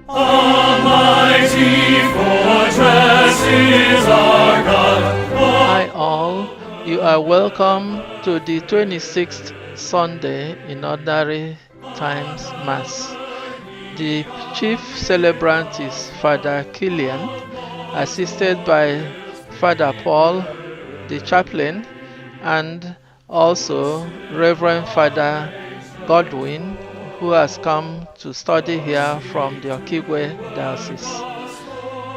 A mighty fortress is our God. Hi all, you are welcome to the 26th Sunday in Ordinary Times Mass. The chief celebrant is Father Killian, assisted by Father Paul, the chaplain, and also Reverend Father Godwin, who has come to study here from the Okigwe Diocese.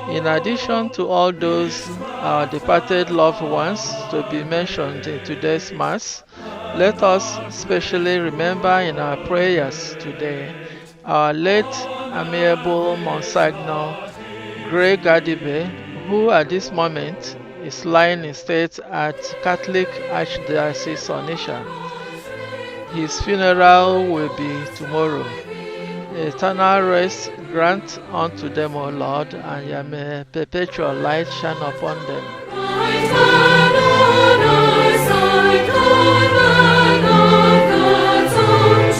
In addition to all those our departed loved ones to be mentioned in today's Mass, let us specially remember in our prayers today our late amiable Monsignor Greg Adibe, who at this moment is lying in state at Catholic Archdiocese Onitsha. His funeral will be tomorrow. Eternal rest grant unto them, O Lord, and your may perpetual light shine upon them. I stand on our side, the man of God's own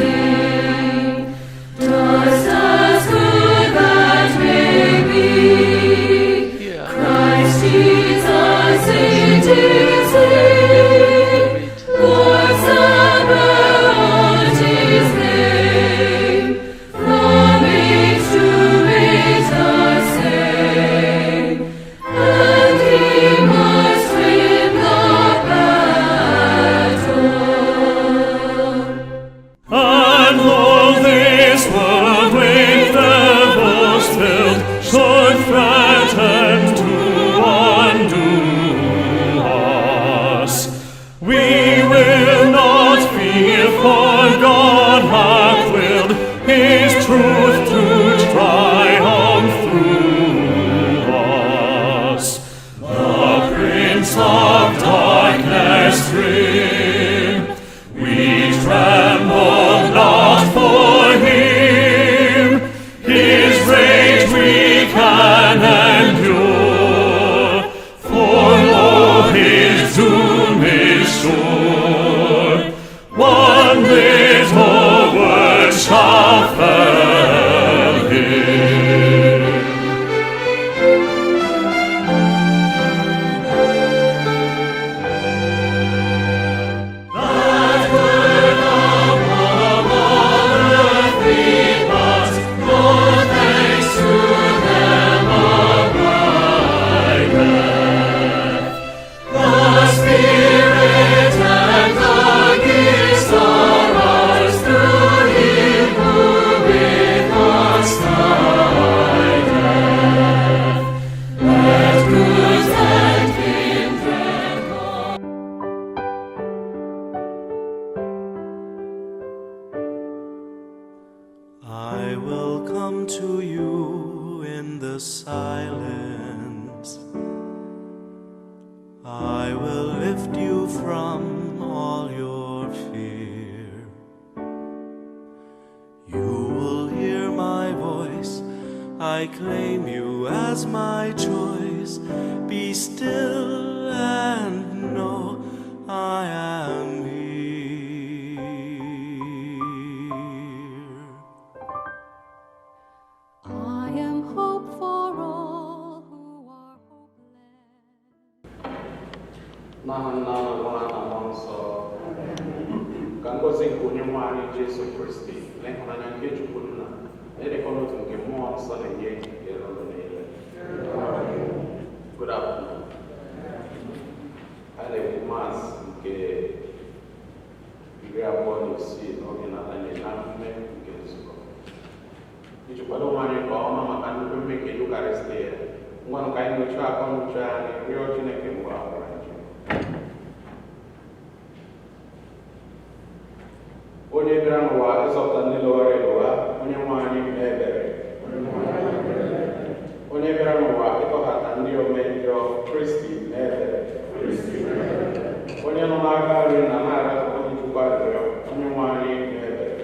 choosing, just as good that may be. Here, Christ Jesus, it is He. read. Lord Sabaoth His name, from age to age the same, and He must win the battle. And though this world with devils filled should threaten to undo us, we will not fear, for God hath willed His truth to triumph through us. The Prince of Darkness grim, we tremble not for him. His rage we can endure, for lo, his doom is sure. One little word shall fell him. That word above all earthly gods, no thanks to them abideth. The Spirit and the gifts are ours through Him who with us guideth. Let goods and kindred go. I will come to you in the silence. I will lift you from all your fear. You will hear my voice. I claim you as my choice. Be still and know I am here. I am hope for all who are hopeless. N'aha Nna na Nwa na Mmụọ Nsọ, ka ngọzi nke Onye nwe anyị Jesu Kristi na ịhụnanya nke Chukwu Nna na ịdịkọ n'otu nke Mmụọ Nsọ na-enye dịrị unu niile. Good afternoon. A na-ekwu Mass nke 26 n'oge na-adanye na mme nke nzukọ iji kwado onwe anyị nke ọma maka nnukwu mme nke Eucharisty ya. Ngwanụ, ka anyị nyochaa akọ na uche anyị, rịọ Chineke mgbaghara njọ. Onye bịara n'ụwa ịzọpụta ndị lụghara ịlụgha, onye nwe anyị mee ebere. Onye bịara n'ụwa ịtọghata ndị ome njọ, Kristi mee ebere. Onye nọ n'aka nri na na-arịọ onye Chukwu arịrịọ, onye nwe anyị mee ebere.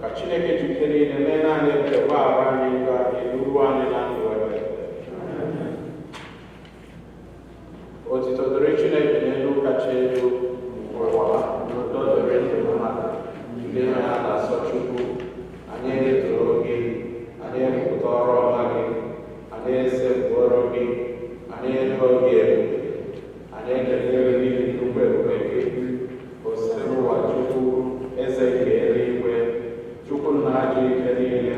Ka Chineke ji ike niile mee naanị ebere gbaghara anyị njọ anyị. duo anyị na ndụ ebe ebe. Otito dịrị Chineke n'elu kacha elu ụwa, n'udo dịrị ndị mmadụ, ndị ha na-asọ Chukwu. Anyị etoro gị, anyị ekwupụta ọrụ ọma gị, anyị esekpuoro gị, anyị eto gị ebube, anyị ekele gị n'ihi nnukwu ebube gị. Osebụwa Chukwu, eze nke eluigwe, Chukwu nna ji ike niile,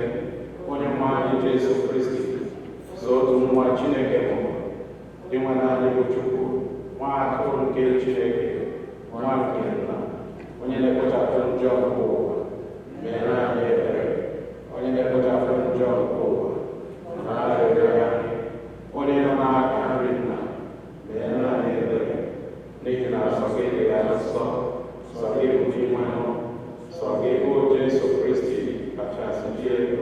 onye nwe anyị Jesu Kristi, so otu nwa Chineke mụrụ, Dinwenụ anyị bụ Chukwu, nwa atụrụ nke Chineke, nwa nke nna, onye na-ekpochapụ njọ nke ụwa, meere anyị ebere, onye na-ekpochapụ njọ nke ụwa, nara arịrịọ anyị, onye nọ n'aka nri nna, meere anyị ebere, n'ihi na sọ gị dị ya nsọ, sọ gị bụ Dinwenụ, sọ gị bụ Jesu Kristi kachasị dị elu,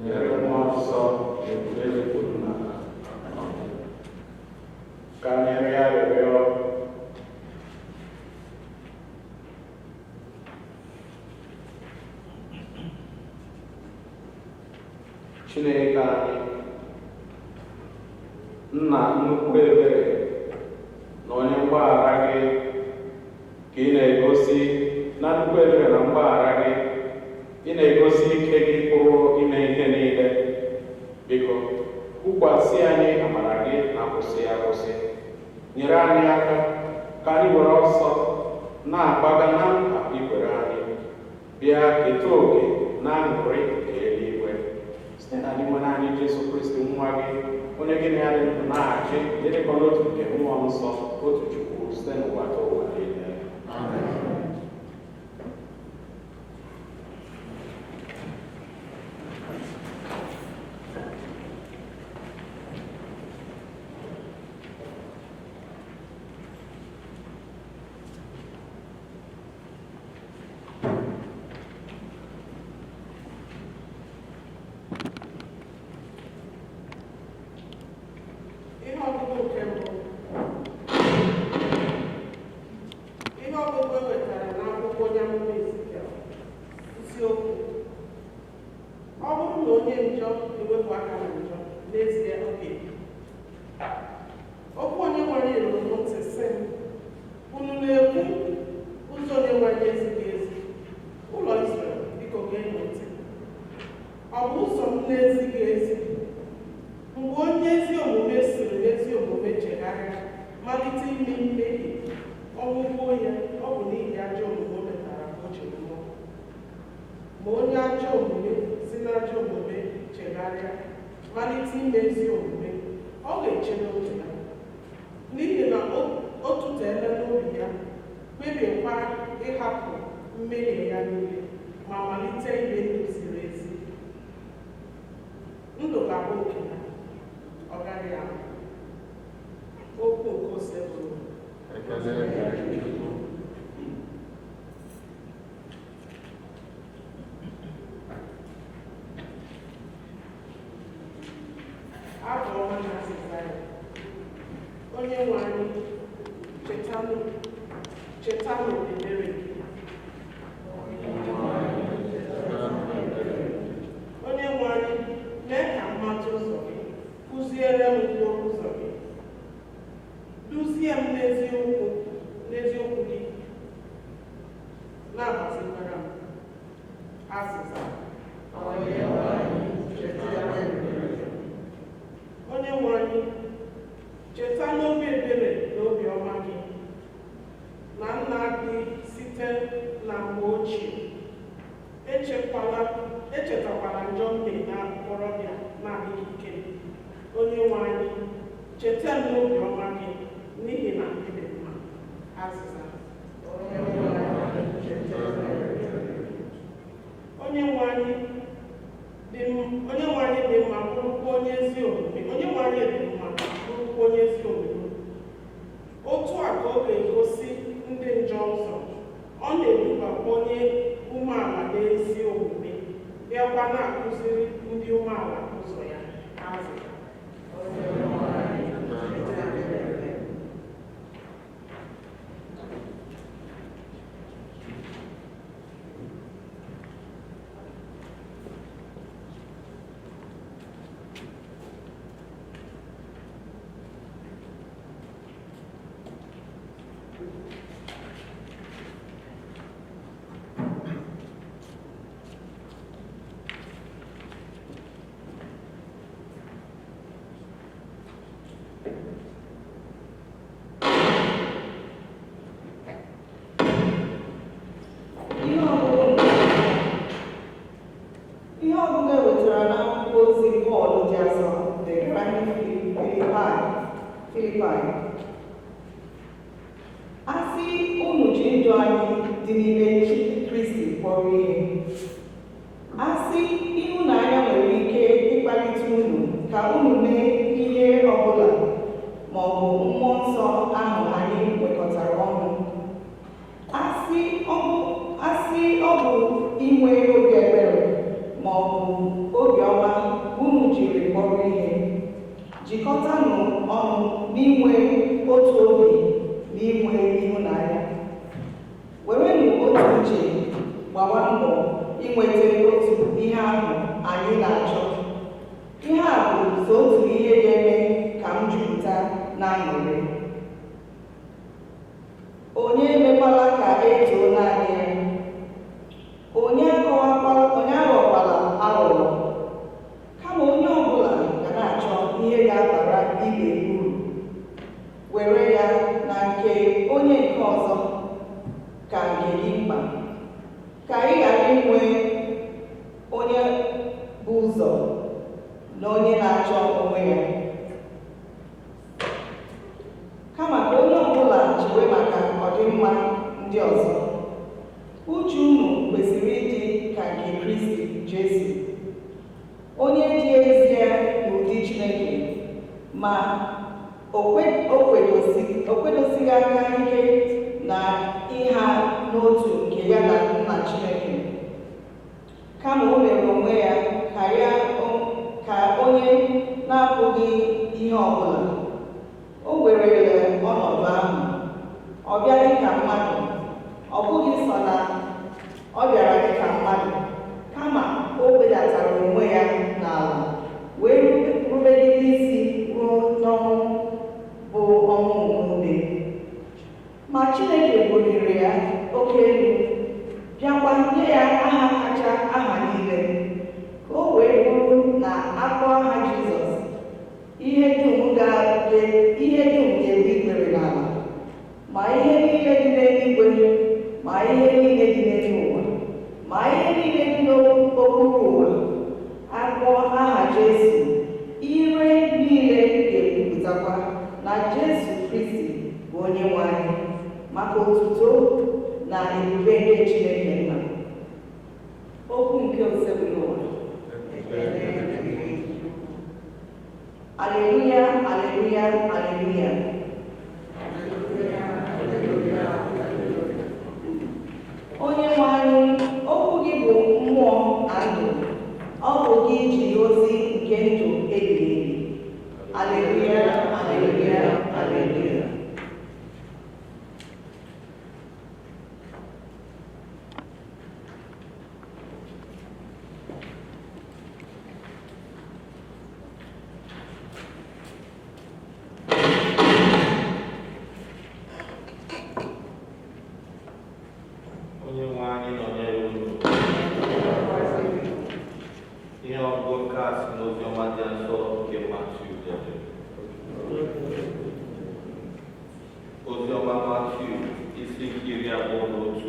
nyere mmụọ nsọ na ebube Chukwu nna. Amen. Ka anyị rịọ arịrịọ. Chineke anyị, nna nnukwu ebere na onye mgbaghara gị, ka ị na-egosi na nnukwu ebere na mgbaghara gị, ị na-egosi ike gị pụrụ ime ihe niile. Biko, kwukwasị anyị amara gị na-akwụsị akwụsị. Nyere anyị aka ka anyị were ọsọ na-agbaga na nkwa i kwere anyị, bịa keta oke na aṅụrị nke eluigwe. Site na Dinwenụ anyị Jesu Kristi nwa gị, onye gị na ya dị ndụ na-achị, dịrịkwa n'otu nke mmụọ nsọ, otu Chukwu, site n'ụwa ta ụwa niile. Amen. Ihe ọgụgụ nke mbụ. Ihe ọgụgụ e wetara n'akwụkwọ onye amụma Ezikiel. Isiokwu: ọ bụrụ na onye njọ ewepụ aka na njọ, n'ezie ọ ga-ebi. Okwu onye nwe anyị ruru m ntị sị m, unu na-ekwu ụzọ onye nwe anyị ezighị ezi. Ụlọ Izrel, biko geenụ ntị. Ọ bụ ụzọ m na-ezighị ezi? Mgbe onye ezi omume siri n'ezi omume chegharịa, malite ime mmehie, ọnwụ gbuo ya, ọ bụ n'ihi ajọ omume o metara ka o ji nwụọ. Ma onye ajọ omume si n'ajọ omume chegharịa, malite ime ezi omume, ọ ga-echebe ndụ ya. N'ihi na o tụteela n'obi ya, kpebiekwa ịhapụ mmehie ya niile, ma malite ibi ndụ ziri ezi. Ndụ ga-abụ nke ya, ọ gaghị anwụ. Okwu nke Osebụrụ. Ekele dịrị Chukwu. Abụ ọma na azịza ya. Onye nwe anyị, chetanụ chetanụ ebere gị. Onye nwe anyị, mee ka m mata ụzọ gị, kụziere m okporo ụzọ gị. Duzie m n'eziokwu gị, na-agbazikwara m. Azịza. Onye nwe anyị, cheta n'obi ebere na obi ọma gị, na nna dị site na mgbe ochie. Echetakwala njọ mmehie na okorobịa na-adịghị ike. Onye nwe anyị, cheta m n'obi ọma gị, n'ihi na ị dị mma. Azịza. Onye nwe anyị dị onye nwe anyị dị mma, bụrụkwa onye ezi omume. Onye nwe anyị dị mma, bụrụkwa onye ezi omume. Otu a ka ọ ga-egosi ndị njọ ụzọ. Ọ na-edubakwa onye umeala n'ezi omume, bịakwa na-akụziri ndị umeala ụzọ ya. Azịza. Filipaị. Asị unu ji ndụ anyị dị n'ime Kristi kpọrọ ihe. Asị ịhụnanya nwere ike ịkpalite unu ka unu mee ihe ọbụla ma ọ bụ mmụọ nsọ ahụ anyị nwekọtara ọnụ. Asị ọ bụ inwe obi ebere ma ọ bụ obiọma unu jiri kpọrọ ihe. Jikọtanụ ọnụ n'inwe otu obi na inwe ịhụnanya. Werenụ otu uche gbawa mbọ inweta otu ihe ahụ anyị na-achọ. Ihe a bụ so otu ihe ga-eme ka m jupụta na aṅụrị. Onye emekwala ka e too naanị ya. Onye aghọkwala aghụghọ. Kama onye ọbụla ga na-achọ ihe ga-abara ibe uru. Were ya na nke onye nke ọzọ ka nke gị mkpa. Ka ị ghara inwe onye bụ ụzọ na onye na-achọ onwe ya. Kama ka onye ọbụla chewe maka ọdịmma ndị ọzọ. Uche unu kwesịrị ịdị ka nke Kristi Jesu, onye dị ezie n'ụdị Chineke, ma o kwedosighị aka ike na ịha n'otu nke ya na nna Chineke. Kama o mere onwe ya ka onye na-apụghị ihe ọbụla. O werele ọnọdụ ahụ. Ọ bịa dịka mmadụ. Ọ bụghị sọ na ọ bịara dịka mmadụ, kama o wedatara onwe ya n'ala wee rubegide isi ruo n'ọnwụ bụ ọnwụ nke obe. Ma Chineke buliri ya oke elu, bịakwa nye ya aha kacha aha niile, ka o wee bụrụ na akpọ aha Jizọs, ihe dum ga-egbu ikpere n'ala, ma ihe niile dị n'eluigwe, ma ihe niile dị n'elu ụwa, ma ihe niile dị n'okpuru ụwa. Akpọ aha Jesu, ire niile ga-ekwupụtakwa na Jesu Kristi bụ onye nwe anyị, maka otuto na ebube nke Chineke Nna. Okwu nke Osebụlụwa. Alleluia, alleluia, alleluia. Onye nwe anyị, okwu gị bụ mmụọ na ndụ. Ọ bụ gị ji ozi nke ndụ ebighị ebi. Alleluia, alleluia, alleluia. Onye nwe anyị nọnyere unu. Ihe ọgụgụ nke a si n'Oziọma dị nsọ nke Matiu dere. Oziọma Matiu isi nke 21,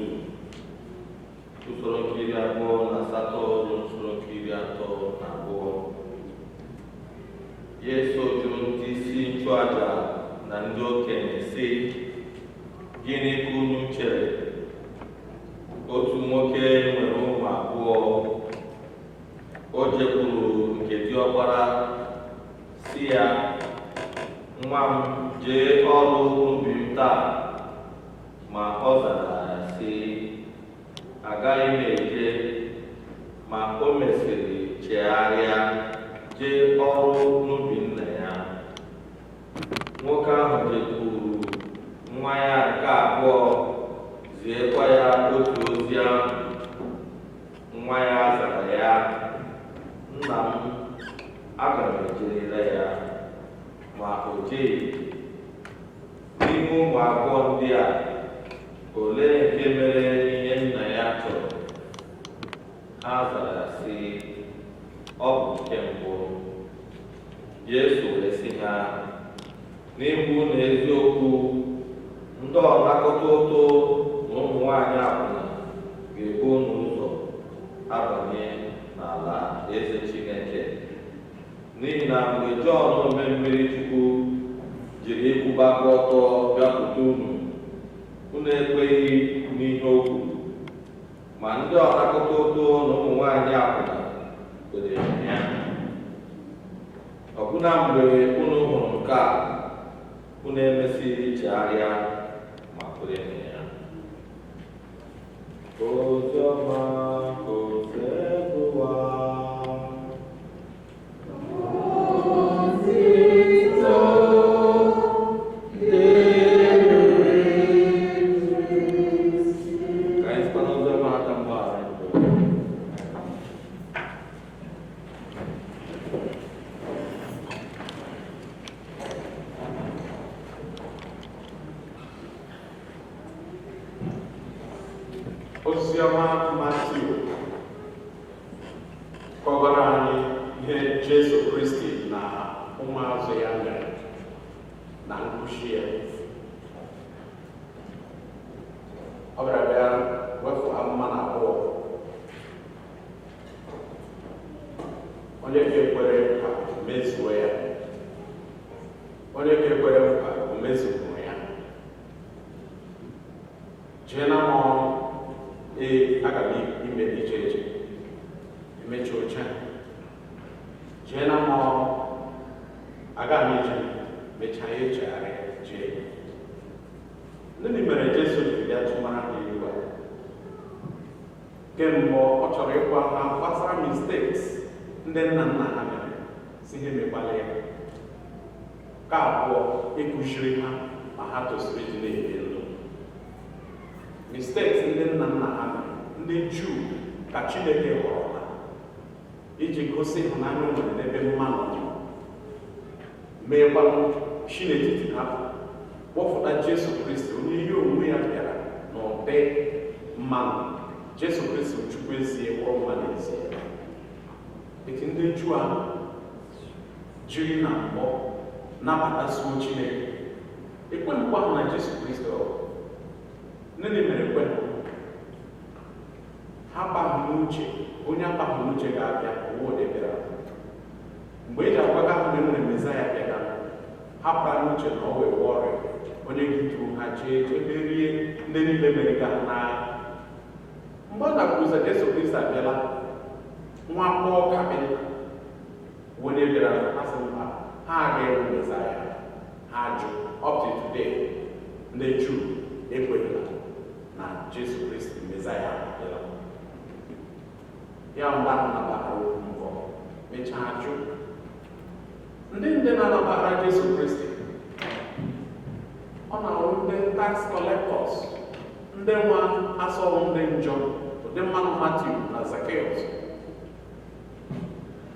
usoro nke 28 ruo usoro nke 32. Yesu jụrụ ndị isi nchụaja na ndị okenye sị, gịnị ka unu chere? Otu nwoke nwere ụmụ abụọ. O jekwuru nke diọkpara sị ya, nwa m, jee ọrụ n'ubi m taa. Ma ọ zara ya sị, agaghị m eje. Ma o mesịrị chegharịa jee ọrụ n'ubi nna ya. Nwoke ahụ jekwuru nwa ya nke abụọ, ziekwa ya otu ozi ahụ. Nwa ya zara ya, nna m, aga m ejerela ya. Ma o jeghị. N'ime ụmụ abụọ ndị a, olee nke mere ihe nna ya chọrọ? Ha zara sị, ọ bụ nke mbụ. Yesu wee sị ha, n'ikwu na eziokwu, ndị ọnakọta ụtụ na ụmụ nwanyị akwụna ga-ebu unu ụzọ abanye n'ala eze Chineke. N'ihi na mgbe Jọn ome mmiri Chukwu Jiri ịkwụba aka ọtọ bịakwute unu, unu ekweghị n'ihe o kwuru, ma ndị ọnakọta ụtụ na ụmụ nwaanyị akwụna kwere ya. Ọbụna mgbe unu hụrụ nke a, unu emesighị chegharịa ma kwere na ya. Oziọma Osebụwa. Ka anyị sikwa n'oziọma nata mgbaghara njọ. Oziọma Matiu kọgara anyị ihe Jesu Kristi na ụmụazụ ya mere na nkuchi ya. Ọ bịara bịa wepụ amụma na abụọ. Onye ga-ekwere nkwa mezuo ya. Onye ga-ekwere nkwa o mezughị ya. Jee na m ọrụ. Ee, aga m ime ije eje emechi oche, jee na m ọrụ, aga m ije mechaa ya, echegharị jee. Ndị mere Jesu jiri bịa tụmara ha ilu a? Kemgbe ọ chọrọ ịgwa ha gbasara mistakes ndị nna nna ha mere, si ha emekwala ya. Ka abụọ, ịkụziri ha ma ha tosiri ịdị na-ebi ndụ. Mistakes ndị nna nna ha mere, ndị Juu ka Chineke họrọ ha iji gosi ịhụnanya o nwere n'ebe mmadụ nọ, meekwanụ si n'etiti ha kpọfụta Jesu Kristi, onye ihe onwe ya bịara n'ụdị mmanụ. Jesu Kristi, Chukwu ezie, kwụrụ mmadụ ezie. Etu ndị Juu ahụ jiri na mbọ nabatasuo Chineke, ekweghịkwa ha na Jesu Kristi. Ọ nne mere ekwe ha abaghị n'uche. Onye abaghị n'uche ga-abịa ụwa ụdị bịara. Mgbe eji agwaga ha na enwere Mezaya bịara, ha pụrụ n'uche na ọ wee ọrịa onye gị turu ha jee jee merie ndị niile mere ga ha n'agha. Mgbe ọ na-akwụza Jesu Kristi abịala, nwa agbọghọ kapịnta onye bịara, ha sị mba, ha aga-ewu Mezaya. Ha jụ. Up to today, ndị Juu ekweghịla na Jesu Kristi Mezaya abịala. Ya mgbe ahụ nabatara okwu mbọ, mechaa jụ. Ndị na-anabatara Jesu Kristi, ọ na-awụ ndị tax collectors, ndị nwa asọwụ ndị njọ, ụdị mmanụ Matiu na Zacchaeus.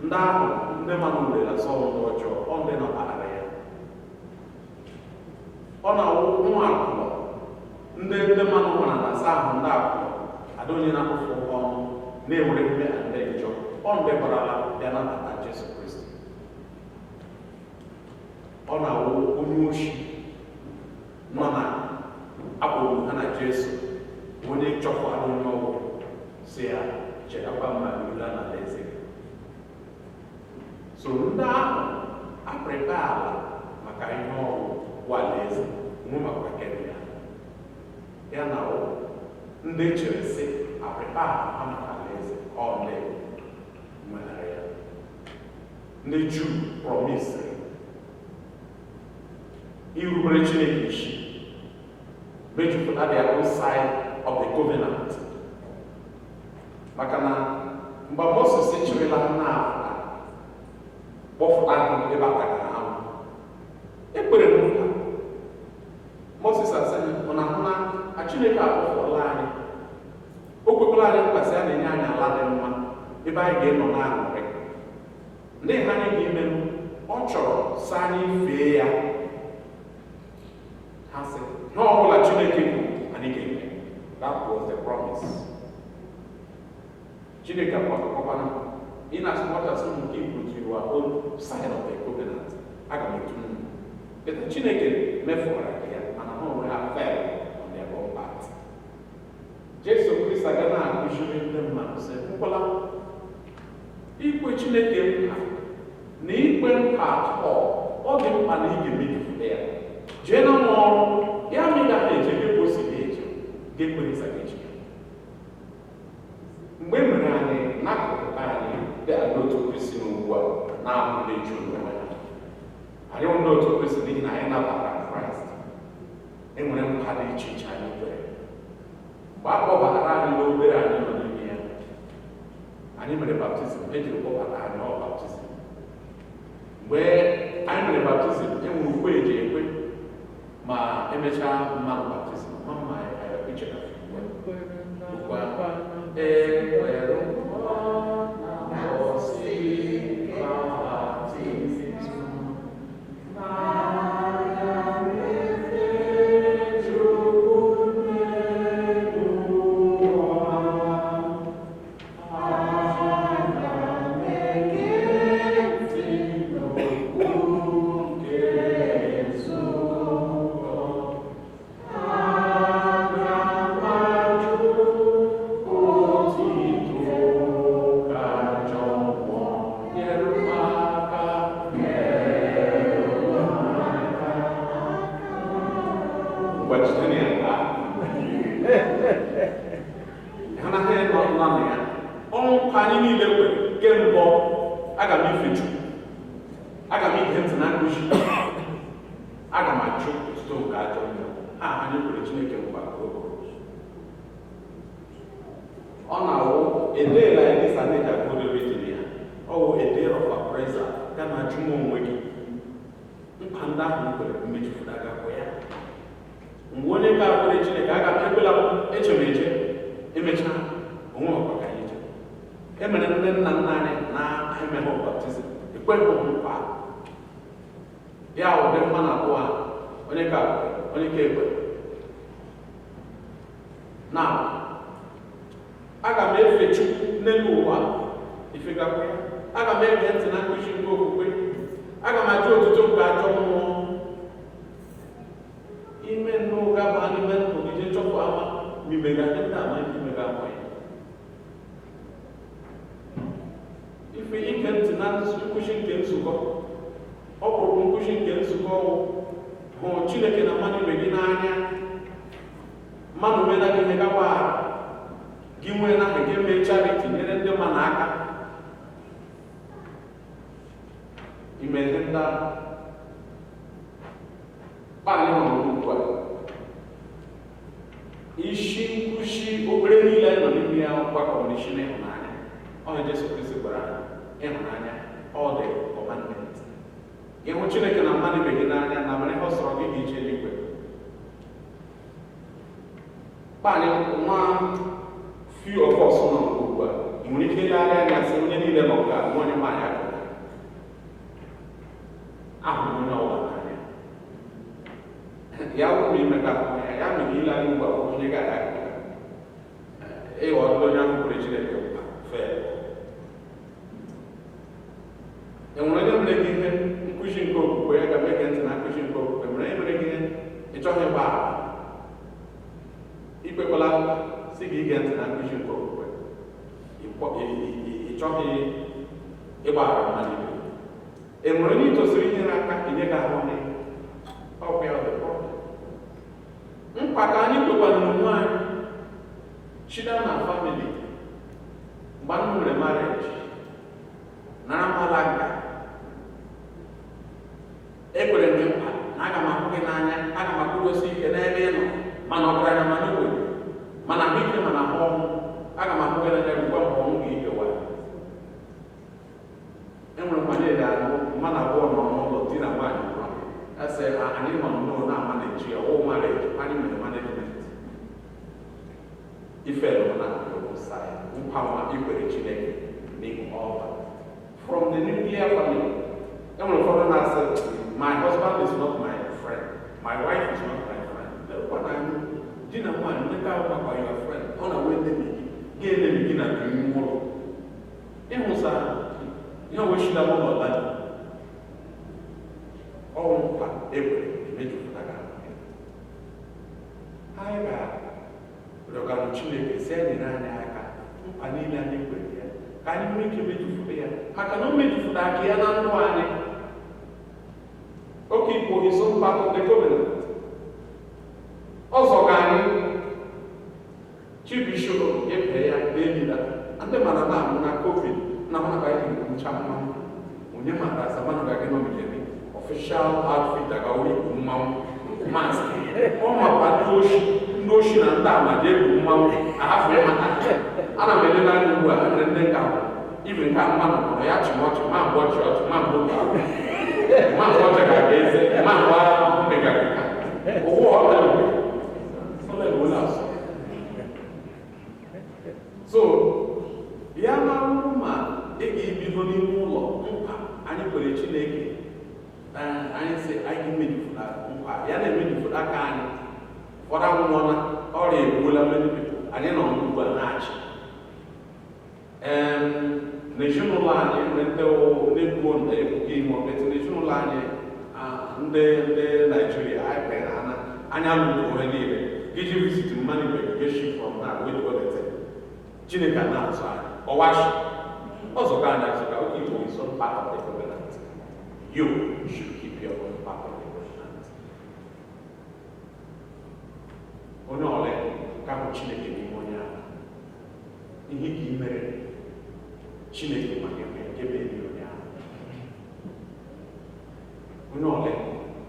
Ndị ahụ ndị mmanụ nwere asọwụ ndị ọjọọ, ọ ndị nabatara ya. Ọ na-awụ nwa akwụkwọ, ndị mmanụ nwara na asa ahụ, ndị akwụkwọ ada onye na-akpụfụ ọnụ na-ewere mme ndị njọ, ọ ndị gbarala bịa nabata Jesu Kristi. Ọ na-awụ onye oshi nọ na akpọgburu ha na Jesu, onye chọkwara onye ọgwụ si ya chetakwa ma rula na alaeze gị. So ndị ahụ aprịpa ala maka ihe ọgwụ bụ alaeze nwe maka kenya ya na ndị chere sị aprịpa ha maka alaeze, ọ ndị nwetara ya. Ndị Juu promisiri irubere Chineke isi, mejupụta their own side of the covenant, maka na mgbe Moses chịrịla ha na-afụta kpọfụta ha ebe a takara ha, ekpere m nkwa. Moses asị, ọ na ahụ na Chineke akpọfụọla anyị, o kwekwala anyị nkwa sị ya na-enye anyị ala dị mma ebe anyị ga-enọ na-aṅụrị. Ndị ha anyị ga-emenụ, ọ chọrọ sị anyị fee ya. Ha sị ihe ọbụla Chineke kwuru anyị ga-eme. That was the promise. Chineke akwakọkwana, in as much as unu keep to your own side of the covenant, aga m etu unu. But Chineke mefụrụ ya, mana ha onwe ha fell on their own part. Jesu Kristi aga na-akụziri ndị mmadụ sị nkwala ikwe Chineke nkwa na ikwe nkwa atọ. Ọ dị mkpa na ị ga-emejupụta ya. Jee na nwa ọrụ ya ma ị gaghị eje gị ka o si ga-eje ga-ekperisa gị echi. Mgbe e mere anyị n'akụkụ anyị dị ndị otu Kristi n'ugbu a na-ahụ ndị Juu n'onwe ha, anyị bụ ndị otu Kristi n'ihi na anyị nabatara Kraịst. E nwere nkwa dị iche iche anyị kwere mgbe a kpọbatara anyị n'obere anyị nọ n'ime ya. Anyị mere baptizim, ejiri kpọbata anyị ọ baptizim. Mgbe anyị mere baptizim, e nwere ukwe eji ekwe ma emechaa mmadụ baptizim. Ma mma ichetara ukwe ekwere na osi baptizim. Ọnwụ anyị niile kwere kemgbe, aga m ife Chukwu, aga m ige ntị na nkụzi, aga m achụ otuto nke ajọ mmụọ. Ha anyị kwere Chineke nkwa ka o kwuru. Ọ na-awụ a day like this a na-eji agụrụ reading ya. Ọ wụ a day of appraisal. Ga na ajụ m onwe gị, nkwa ndị ahụ m kwere mmejupụta gakwa ya. Mgbe onye ka kwere Chineke, aga m ekwela m eche m eche emechaa onwe ọkwa ka anyị chere. E mere nne nna nna anyị na-emeghị baptizim ekweghị nkwa ya. Ụdị mma na abụọ a, onye ka kwere, onye ka ekwe na aga m efe Chukwu n'elu ụwa ifegakwa ya, aga m ege ntị na nkụzi nke okwukwe, aga m ajụ otuto nke ajọ mmụọ. Ime nnọọ gaba n'ime ndụ gị, jee chọpụ ama ma imega ndị ama imega ama ya. Ife ige ntị na nkụzi nke nzukọ, ọ bụrụ nkụzi nke nzukọ hụ Chineke na mmadụ ibe gị n'anya. Mmadụ mena gị ihe, gagbaghara. Gị nwee na gị mee charity, nyere ndị mmadụ aka. Ime ihe ndị ahụ kpaanyị nọ n'ugbu a, isi nkụzi obere niile anyị nọ n'ime ya gbakọrọ isi n'ịhụnanya. Ọ Jesu Kristi gwara anyị ịhụnanya, ọ dị commandment. Ịhụ Chineke na mmadụ ibe gị n'anya na mere ihe ọ sọrọ gị ga-eji eluigwe. Kpaanyị nwa few of us nọ ugbu a, ị nwere ike ilegharị anya sị onye niile nọ nke a nwa onye nwaanyị akụrụ ahụrụ onye ọbụla n'anya ya wụrụ imeta ahụ ya. Ya mere ile anya ugbu a, onye ga-aga ịghọ onye ahụ kwere Chineke nkwa fee. Enwere onye mere gị ihe nkụzi nke okwukwe ya ga ege ntị na nkụzi nke okwukwe? Nwere onye mere gị ihe ị chọghị ịgba ama? Ikwekwala si gị ige ntị na nkụzi nke okwukwe, ị chọghị ịgbaghara mmadụ ibe. Enwere onye ị tosiri inyere aka, inye gị ahụ onye ọkwa ya? Ọ dị problem. Nkwa ka anyị kwekwara n'onwe anyị chida na family mgbe anyị nwere marriage nara mala nka. Ekwere m gị nkwa na aga m ahụ gị n'anya, aga m akwụdosi ike n'ebe ị nọ, mana ọgaranya, mana ogbenye, mana ahụike, mana ahụ ọnwụ, aga m ahụ gị n'anya rukwa mgbe ọnwụ ga-ekewa. Enwere nkwanye dị anụ mmadụ abụọ nọ n'ụlọ di na nwaanyị nọ, asị anyị nọ nnọọ na-ama na-eji ya ọwụ marriage anyị mere management ife nọ na nkwa nwa ikwere Chineke n'ihu altar. From the nuclear family, enwere ụfọdụ na-asị, "My husband is not my friend, my wife is not my friend." Lekwa na di na nwaanyị mmekọ ahụ makwa your friend, ọ na wee enemy gị ga-enemy gị na nke ime ụlọ ịhụsa ihe wechila ụlọ ọla. Ọnwụ nkwa ekwere emejupụtara. Anyị ga-rịọganụ Chineke si anyị nyere anyị aka, nkwa niile anyị kwere ya ka anyị nwee ike mejupụta ya, maka na o mejupụta aka ya na ndụ anyị. keep his own part of the covenant. Ọzọ ka anyị chibishop epe ya n'elila ndị mara na amụ na COVID na mụ na ka anyị na-ekwucha mmanwụ onye mara asamanụ ga gị nọmijere official outfit agawo ikwu mmanwụ mask ọ makwa ndị oshi na ndị ama ji egwu mmanwụ ahafụ ịmata. Ana m elele anya ugbu a nwere ndị nka ibe nke mmanụ nọrọ ya chị ọchị ma mgbe ọchị ọchị ma mgbe otu ahụ ma mgbe ọchị ga-aga eze ma mgbe ahụ megara ka ụwa ọla asọ. So ya na ma ị ga-ebido n'ime ụlọ nkwa anyị kwere Chineke, anyị sị anyị mejupụta nkwa ya na-emejupụta aka anyị. Ụfọdụ anwụọla, ọrịa egbuola many people, anyị nọ ugbu a na-achị. N'ezinụlọ anyị nwere ndị na-ekwuo na ebughị ime ọbịtụ n'ezinụlọ anyị, ndị Naijiria anyị kpere ana anya lụrụ ohe niile iji visit mmanụ igwe geshi from na wetwelete Chineke a na-azụ anyị ọwashi ọzọ ka anyị azụ ka oke Igbo is one part of the covenant. You should keep your own part of the covenant. Onye ole ka bụ Chineke n'ime onye ahụ ihe ka ị mere Chineke ma gị ebe onye ahụ. Onye ole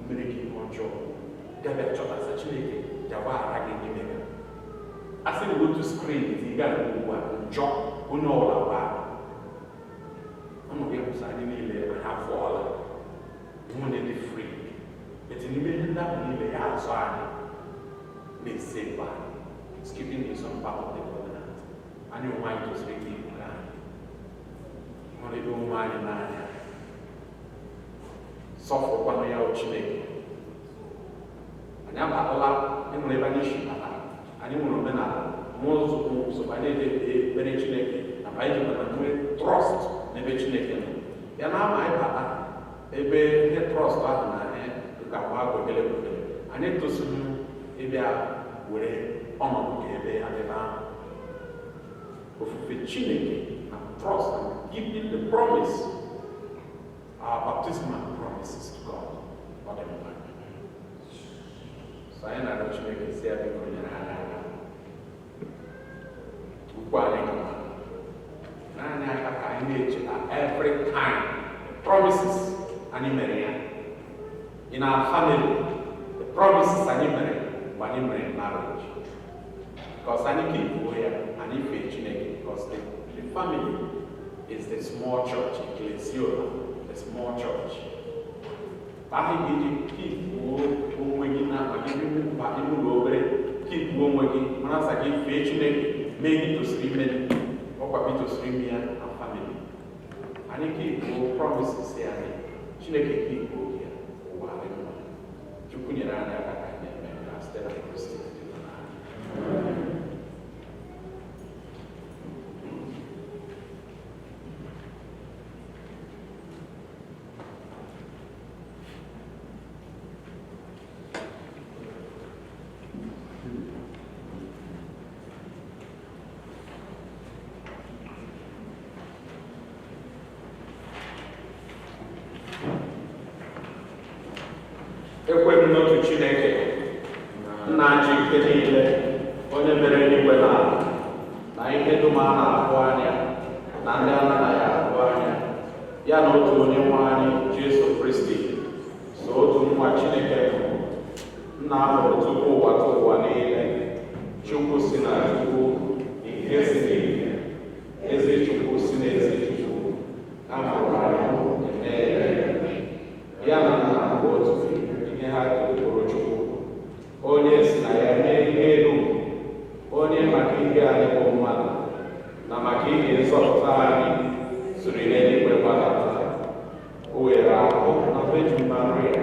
mere gị ihe ọjọọ gabịa chọtasa Chineke jagbaghara gị n'ime gị. A sị na otu skrin ị gara ugbu a njọ onye ọbụla gbaa ọnụ gị kwụsị anyị niile anyị afọọla nwunye dị fri etu n'ime ihe ndị ahụ niile ya azụ anyị na-esekwa anyị. Keeping his own part of the covenant. Anyị onwe anyị tosiri ike ibu anyị nwere ebe onwe anyị n'anya sọfụrụkwanụ ya Chineke. Anyị abatala enwere ebe anyị si bata, anyị nwere omenala mmụọ nzukọ nsogbu anyị eji ekpere Chineke na anyị jikwara nwee trọst n'ebe Chineke nọ. Ya na ama anyị bata ebe ihe trọst ahụ na anyị ga-agba gwekele gwekele, anyị tosiri ịbịa were ọnọdụ ka ebe ya ebe ahụ. Ofufe Chineke na trust and keeping the promise, our baptismal promises to God, ọ dị mkpa. So anyị na-arịọ Chineke si ya biko nyere anyị aka, ukwu anyị kama naanị aka ka anyị na-echeta every time the promises anyị mere ya in our family, the promises anyị mere mgbe anyị mere marriage, because anyị ka ya anyị fee Chineke, because the family is the small church, ecclesiola, the small church. Ahụ ga-eji kipuo onwe gị na akpa gị mba ime ụlọ obere, kipuo onwe gị mara sa gị fee Chineke mee gị tosiri ime ọkwa gị tosiri ime ya na family. Anyị kipuo promises ya anyị Chineke kipuo ya ụwa dị mma. Chukwu nyere anyị aka ka anyị na-eme na site na Kristi. Ekwe m n'otu Chineke, nna ji ike niile, onye mere eluigwe na ala, na ihe dum a na-ahụ anya na ndị a na-anaghị ahụ anya, ya na otu onye nwe anyị Jesu Kristi, so otu nwa Chineke mụrụ, nna ahụrụ tupu ụwa tụ ụwa niile, Chukwu si na Chukwu, ihe si n'ihe, ezi Chukwu si na ezi Chukwu, a mụrụ anyị emee ya na nna bụ otu ihe ha tụrụ Chukwu, onye si na ya mee ihe elu, onye maka ihe anyị bụ mmadụ na maka ihe nzọpụta anyị siri n'eluigwe gbadata. O were ahụ na Virgin Maria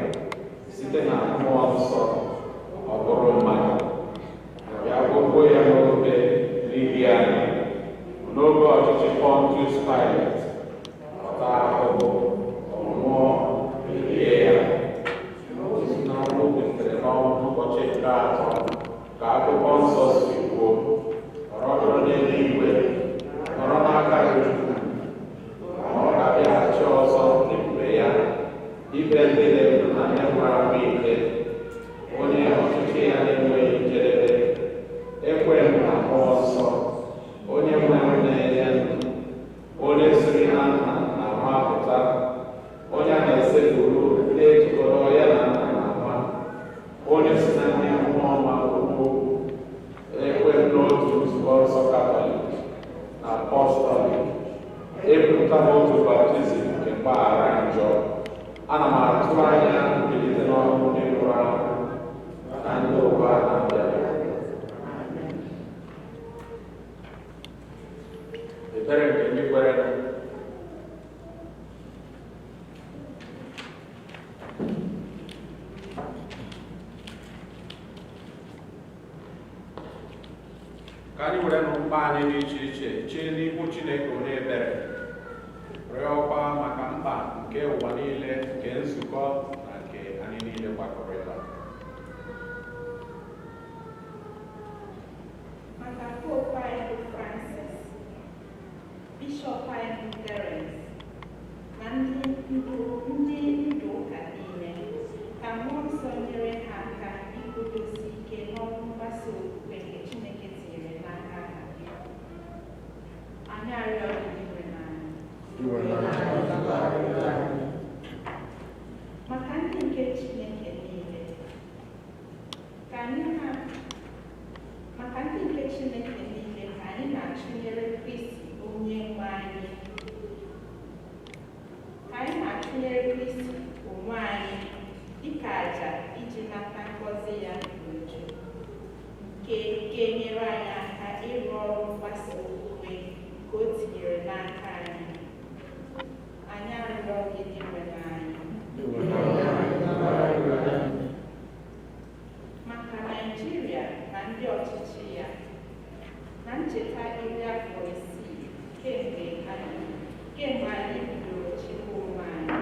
site na mmụọ nsọ ọ bụrụ mmadụ, ya gwụgwọ ya n'obe n'ihi anyị n'oge ọchịchị Pontius Pilate, ọ taa ahụhụ, ọ nwụọ, lie ya. Si n'ọnwụ bilitere n'ọnwụ n'ụbọchị nke atọ ka akwụkwọ nsọ si kwuo, nọrọ n'eluigwe, nọrọ n'aka Chukwu, ma ọ ga-abịaghachi ọzọ n'ebube ya, ikpe ndị dị ndụ na na ndị nwụrụ anwụ ikpe, onye ọchịchị ya na-enweghị njedebe. Ekwe m na Mmụọ Nsọ, onye nwere na-enye ndụ, onye siri na nna na nwa pụta, onye a na-esekpuru na-ejikọrọ ya na nna na nwa, onye si na ndị mmụọ ọma kwuo okwu. Ekwe m n'otu nzukọ nsọ Katọlik na apọstọlik, ekwupụta m otu baptizim nke mgbaghara njọ. Ana m atụ anya mbilite n'ọnwụ ndị nwụrụ anwụ na ndị ụwa na-abịa. Ekpere nke ndị kwere. Ka anyị were nụ mkpa anyị dị iche iche chee n'ihu Chineke onye ebere, rịọkwa maka mkpa nke ụwa niile, nke nzukọ na nke anyị niile gbakọrọ ebe a. Maka Pope anyị bụ Francis, Bishọp anyị bụ Terence, na ndị ndu ụka niile, ka Mmụọ Nsọ nyere ha aka iguzosi ike n'ọrụ mgbasa okwukwe nke Chineke tinyere n'aka ha. Anyị arịọ gị, Dinwenụ. Maka ndị nke Chineke niile, ka anyị na maka ndị nke Chineke niile, ka anyị na-achụnyere Kristi onye nwe anyị, ka anyị na-achụnyere Kristi onwe anyị dịka àjà iji nata ngọzi ya n'uju, nke ga-enyere anyị aka ịrụ ọrụ mgbasa okwukwe nke o tinyere n'aka anyị. Anyị arịọ gị, Dinwenụ anyị. Maka Naịjirịa na ndị ọchịchị ya, na ncheta 60 afọ kemgbe anyị bidoro chịkwa onwe anyị,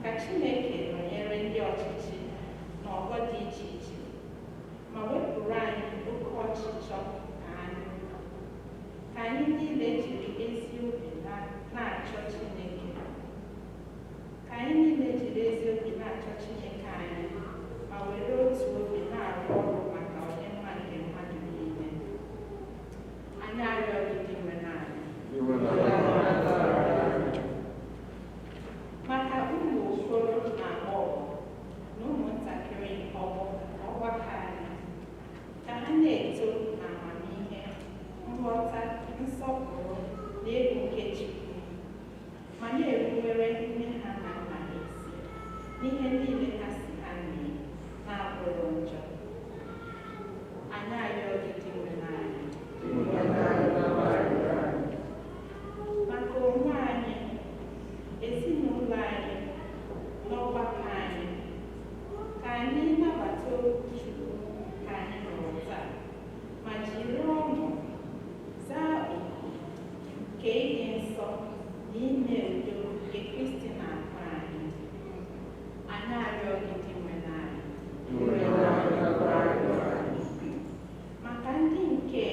ka Chineke nọnyere ndị ọchịchị n'ọgbọ dị iche iche ma wepụrụ anyị oke ọchịchọ na anya ukwu. Ka anyị niile jiri ezi obi na-achọ Chineke, ka anyị niile jiri ezi obi na-achọ Chineke anyị ma were otu obi na-arụ ọrụ maka ọdịmma nke mmadụ niile. Anyị arịọ gị, Dinwenụ anyị. Maka ụmụ okoro na agbọghọ na ụmụntakịrị nke ọgbakọ anyị, ka ha na-eto na amamihe, nghọta, nsọpụrụ na egwu nke Chukwu, ma na-erubere nne ha na nna ha isi n'ihe niile ha si ha mee na-abụrụ njọ. Anyị arịọ gị, Dinwenụ anyị. Maka onwe anyị, ezinụlọ anyị na ọgbakọ anyị, ka anyị nabata okwu Chukwu ka anyị nụrụ taa ma jiri ọṅụ zaa oku nke ịdị nsọ na ime udo nke Kristi na-akpọ anyị. Anyị arịọ gị, Dinwenụ anyị. Maka ndị nke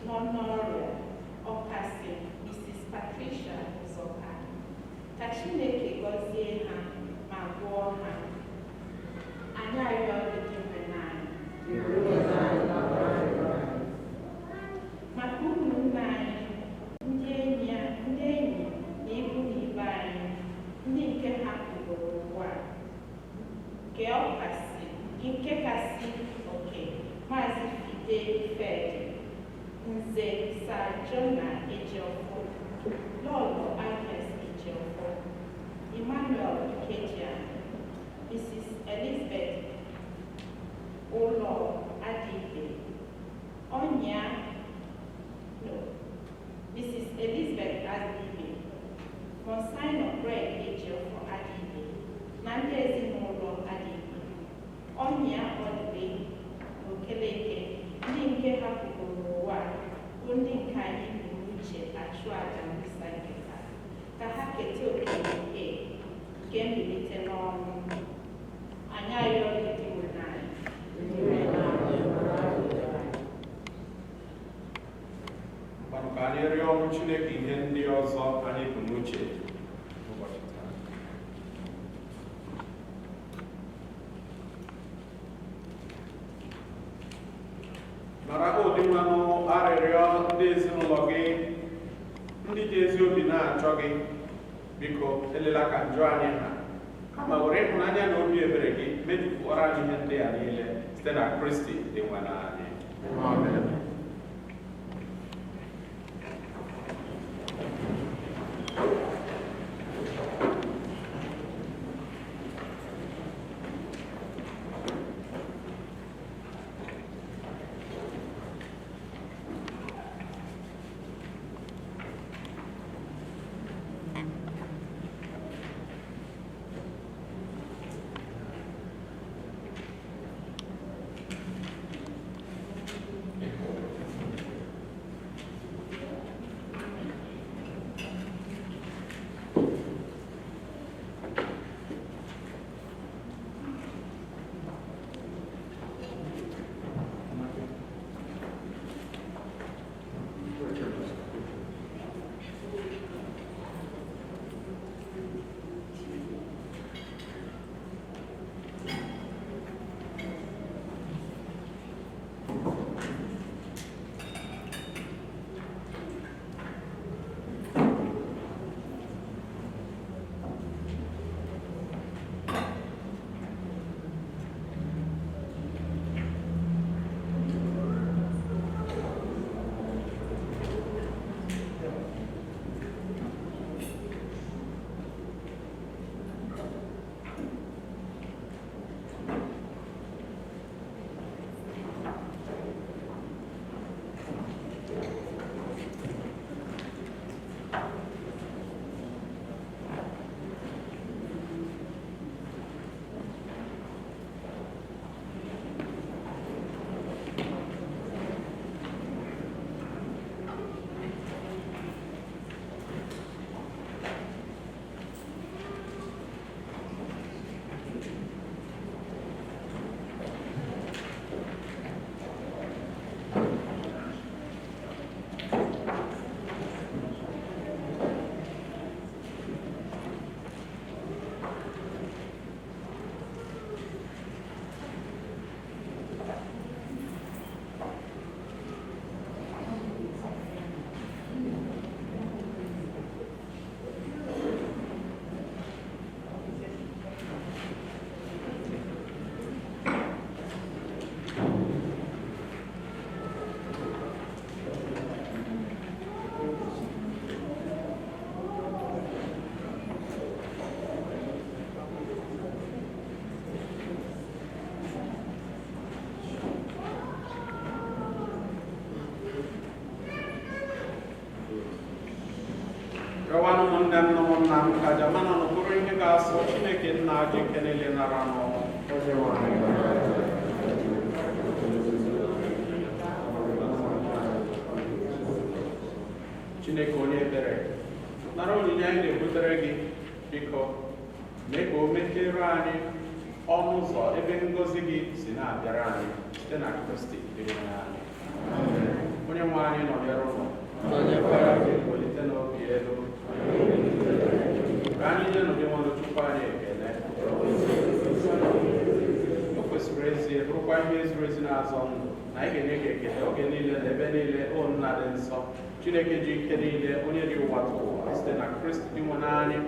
nọ n'ọrịa, ọkasị Mrs. Patricia Ụzọka, ka Chineke gọzie ha ma gwọọ ha. Anyị arịọ gị, Dinwenụ anyị. Maka ụmụnne anyị, ndị enyi na ikwu na ibe anyị, ndị nke hapụgoro ụwa a, nke kasị oke Maazị Fide Ifedi, Nze Sir Jonah Ejiofor, Lọlọ Agnes Ejiofor, Emmanuel Ikejiani, Mrs. Elizabeth Ụlọ Adibe, Ọnya, no, Mrs. Elizabeth Adibe, Monsignor Greg Ejiofor Adibe, na ndị ezinụlọ Adibe, Ọnya Ọdịbe na Okeleke, ndị nke hapụgoro ụwa bụ ndị nke anyị bu n'uche achụ àjà misa nke taa, ka ha keta oke nke nke mbilite n'ọnwụ. Anyị arịọ gị, Dinwenụ anyị. Kwanụ ka anyị rịọ Chineke ihe ndị ọzọ anyị bụ n'uche n'ụbọchị taa. na-achọ gị. Biko elela ka njọ anyị ha, kama were ịhụnanya na obi ebere gị mejupụtara anyị ihe ndị a niile site na Kristi dị nwe anyị. Amen. Rịọwanụ ụmụnne m na ụmụnna m ka aja mana nụ bụrụ ihe ga-asọ Chineke nna ji ike niile nara n'ọnwụ. Chineke onye ebere, nara onyinye anyị na-ebutere gị, biko mee ka o mepere anyị ọnụ ụzọ ebe ngọzi gị si na-abịara anyị site na Kristi dị nwe anyị. Onye nwe anyị nọnyere ụnụ. Welite n'obi elu. Ka anyị nye n'ụdị nwanne Chukwu anyị ekele. O kwesịrị ezie bụrụkwa ihe ziri ezi na-azọ ndụ na anyị ga-enye gị ekele oge niile na ebe niile, o Nna dị nsọ, Chineke ji ike niile, onye dị ụwa tụ ụwa, site na Kristi dị nwe anyị,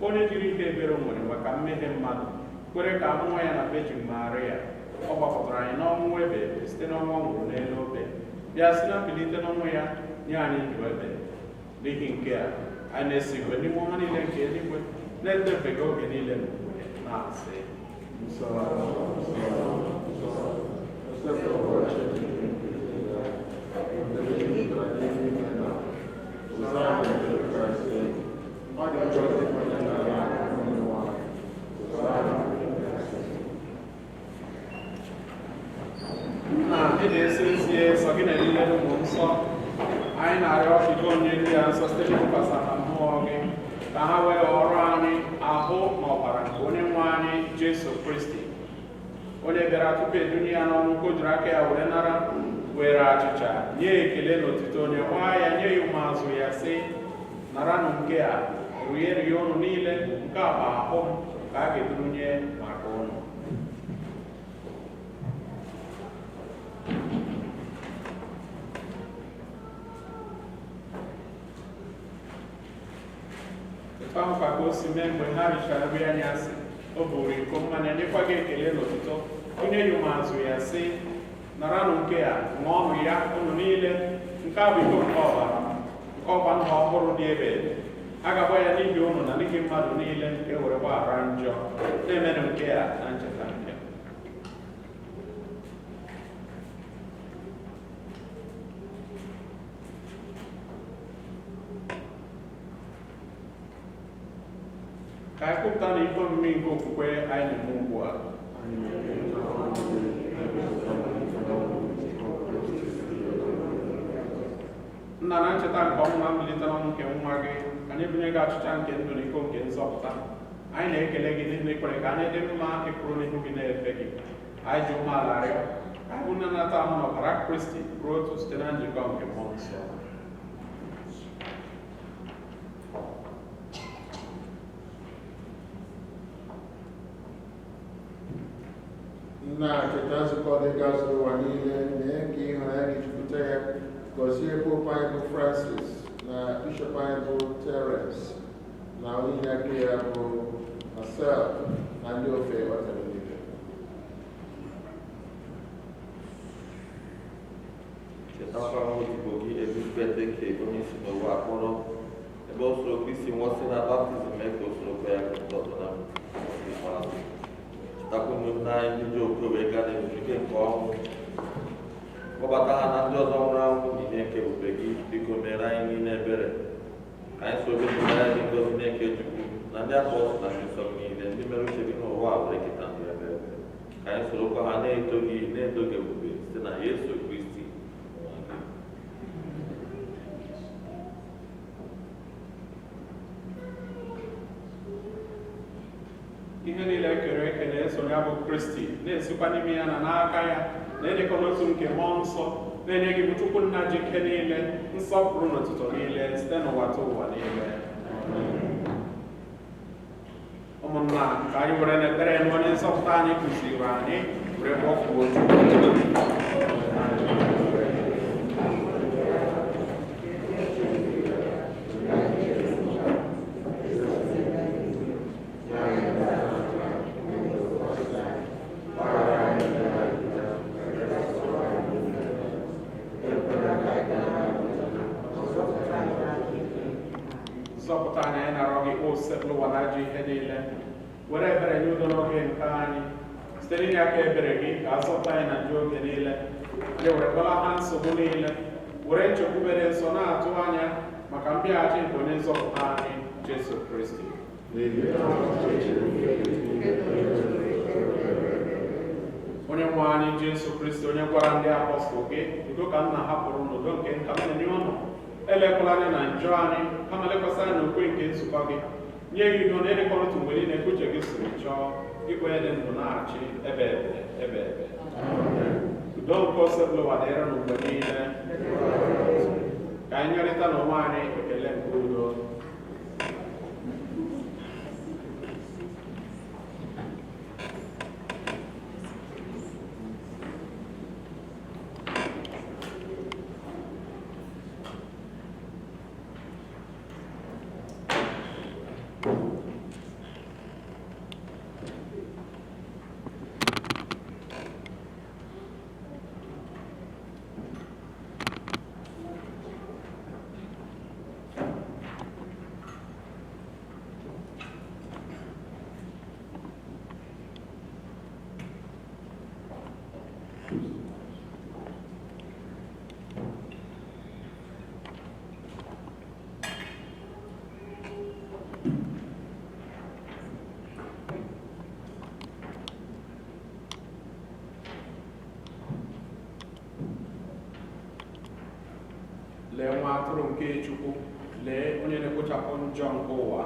onye jiri ihe ebere nwere maka mmehie mmadụ kwere ka amụọ ya na Virgin Maria. Ọ gbapụtara anyị n'ọnwụ ebe ebe site n'ọnwụ ọ nwụrụ n'elu obe, bịa si na mbilite n'ọnwụ ya nye anyị ndụ ebe. N'ihi nke a anyị na-esi igwe n'ime ọma niile nke eluigwe na-edefeghị oge niile n'okwukwe na-asị: Nsọ, nsọ, nsọ, Osebụrụwa Chineke nke eluigwe, ebube jupụtara n'eluigwe na Hosana nke Kraịst. Ọ dị ngọzi onye na-abịa n'Onyenwe anyị. Hosana nke Kraịst. Nna, ị na-esi ezie sọ gị na niile ụmụ nsọ. Anyị na-arịọ igo onye ndị a nsọ site n'ịtụkwasị na mmụọ gị ka ha wee ghọrọ anyị ahụ na ọbara nke onye nwe anyị Jesu Kristi, onye bịara tupu edunye ya n'ọnwụ ka o jiri aka ya were nara were achịcha nye ekele na otuto, onye nwa ya nye ya ụmụazụ ya sị: naranụ nke a, rie rie ụnụ niile, nke a bụ ahụ m ka a ga-edurunye maka ụnụ. o si mee mgbe ha richara nri anyasị, o buru iko mmanya nyekwa gị ekele n'otuto, onye ya ụmụazụ ya sị, naranụ nke a, ṅụọnụ ya unu niile, nke a bụ iko nke ọbara m, nke ọgba ndụ ọhụrụ dị ebe ebe. A ga-agba ya n'ihi unu na n'ihi mmadụ niile ka e were gbaghara njọ. Na-emenụ nke a na ncheta nke m. Ka anyị kwupụta na ife omimi nke okwukwe anyị na-eme ugbu a. Nna, na ncheta nke ọnwụ na mbilite n'ọnwụ nke nwa gị, ka anyị bunye gị achịcha nke ndụ na iko nke nzọpụta. Anyị na-ekele gị n'ihi na ị kwere ka anyị dị mma ịkwụrụ n'ihu gị na-efe gị. Anyị ji umeala rịọ ka anyị bụ ndị nata ahụ n'ọbara Kristi bụrụ otu site na njikọ nke Mmụọ Nsọ. Nna, cheta nzukọ dị gazuru ụwa niile, mee ka ịhụnanya gị jupụta ya. Gọzie Popu anyị bụ Francis na Bishọp anyị bụ Terence na onye inyeaka ya bụ Marcel na ndị ofe ọtara niile. Chetakwa odibo gị Elizabeth Eke, onye si n'ụwa akpọrọ, ebe o soro Kristi nwụsị na baptizim, mee ka o sorokwa ya pụta ọzọ na ụbọchị ikpeazụ. Chetakwa ụmụnne anyị ndị ji okwukwe wee gaa n'ezumike nke ọnwụ, kpọbata ha na ndị ọzọ nwụrụ anwụ n'ihe nke ebube gị. Biko mere anyị niile ebere, ka anyị soro gosipụtara gị ngọzi na-eke Chukwu na ndị apọstụl na ndị nsọ gị niile, ndị mere uche gị n'ụwa a were keta ndụ ebe ebe. Ka anyị sorokwa ha na-eto gị na-eto gị ebube site na Yesu Kristi nwa gị. Ihe niile e kere eke na-eso ya bụ Kristi, na-esikwa n'ime ya na n'aka ya, na-edekọ n'otu nke Mmụọ Nsọ, na-enye gị bụ Chukwu Nna ji ike niile, nsọpụrụ na otuto niile site n'ụwa ta ụwa niile. Ụmụnna, ka anyị were n'ekpere na onye nzọpụta anyị kụziri anyị were kpọkuo Chukwu. Zọpụta anyị, anyị narọ gị, o sekpụrụ ụwa na ajọ ihe niile, were ebere nye udo n'oge nke anyị. Site n'inye aka ebere gị, ka a zọpụta anyị na njọ oge niile, anyị were gọlaha nsogbu niile, were nchekwube dị nsọ na-atụ anya maka mbịaghachi nke onye nzọpụta anyị Jesu Kristi. Onye nwe anyị Jesu Kristi, onye gwara ndị apọstụl gị, udo ka m na-ahapụrụ unu, udo nke nka m na-enye unu, elekwala anya na njọ anyị, kama lekwasị anya n'okwukwe nke nzukọ gị. Nye gị udo na ịdịkọ n'otu mgbe niile ka uche gị siri chọọ, gị onye dị ndụ na-achị ebe ebe ebe ebe. Udo nke Osebụlụwa dịrị unu mgbe niile. Ka anyị nyerịta n'onwe anyị ekele nke udo. Lee nwa atụrụ nke Chukwu, lee onye na-ekpochapụ njọ nke ụwa.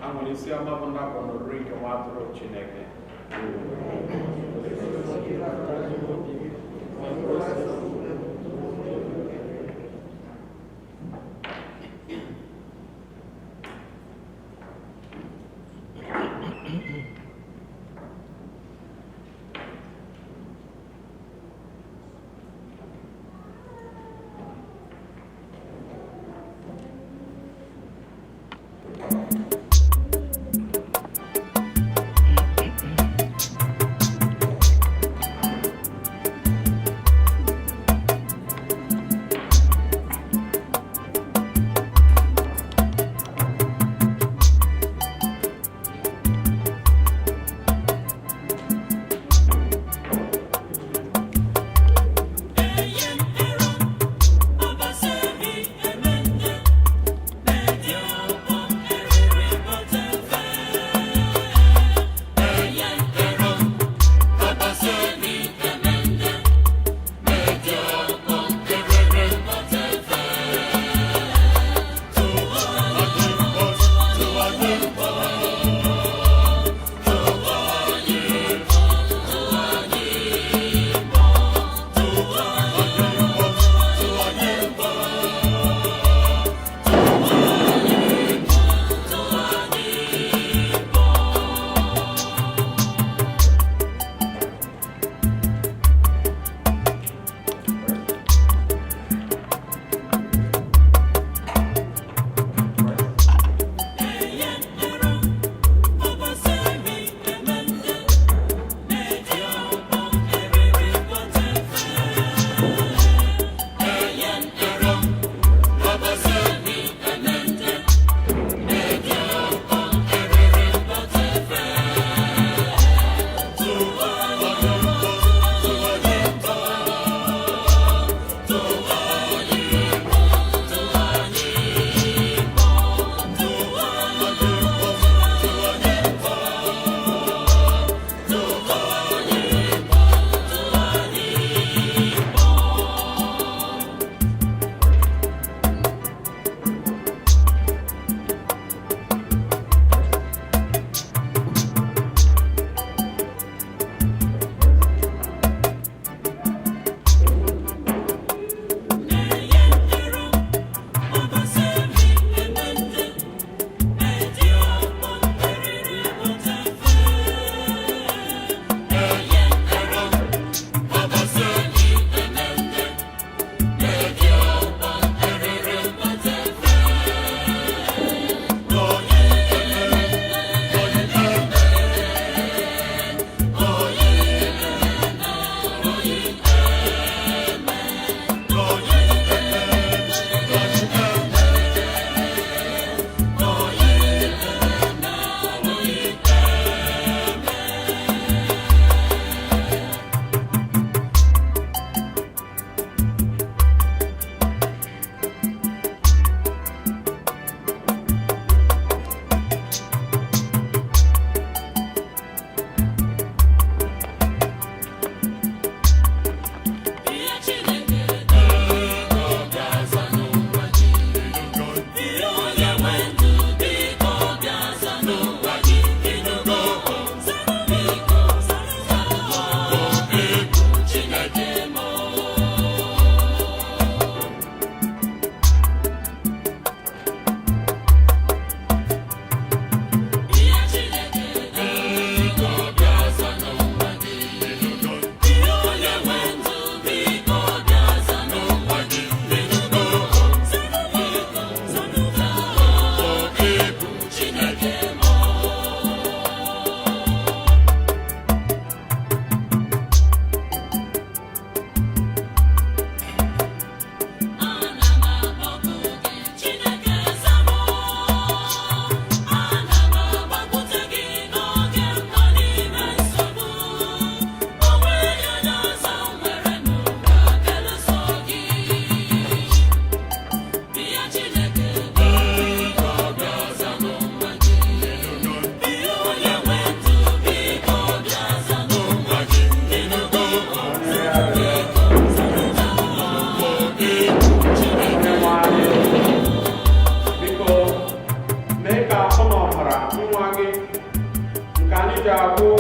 Ha nwere isi ọma bụ ndapụ n'oriri nke nwa atụrụ Chineke.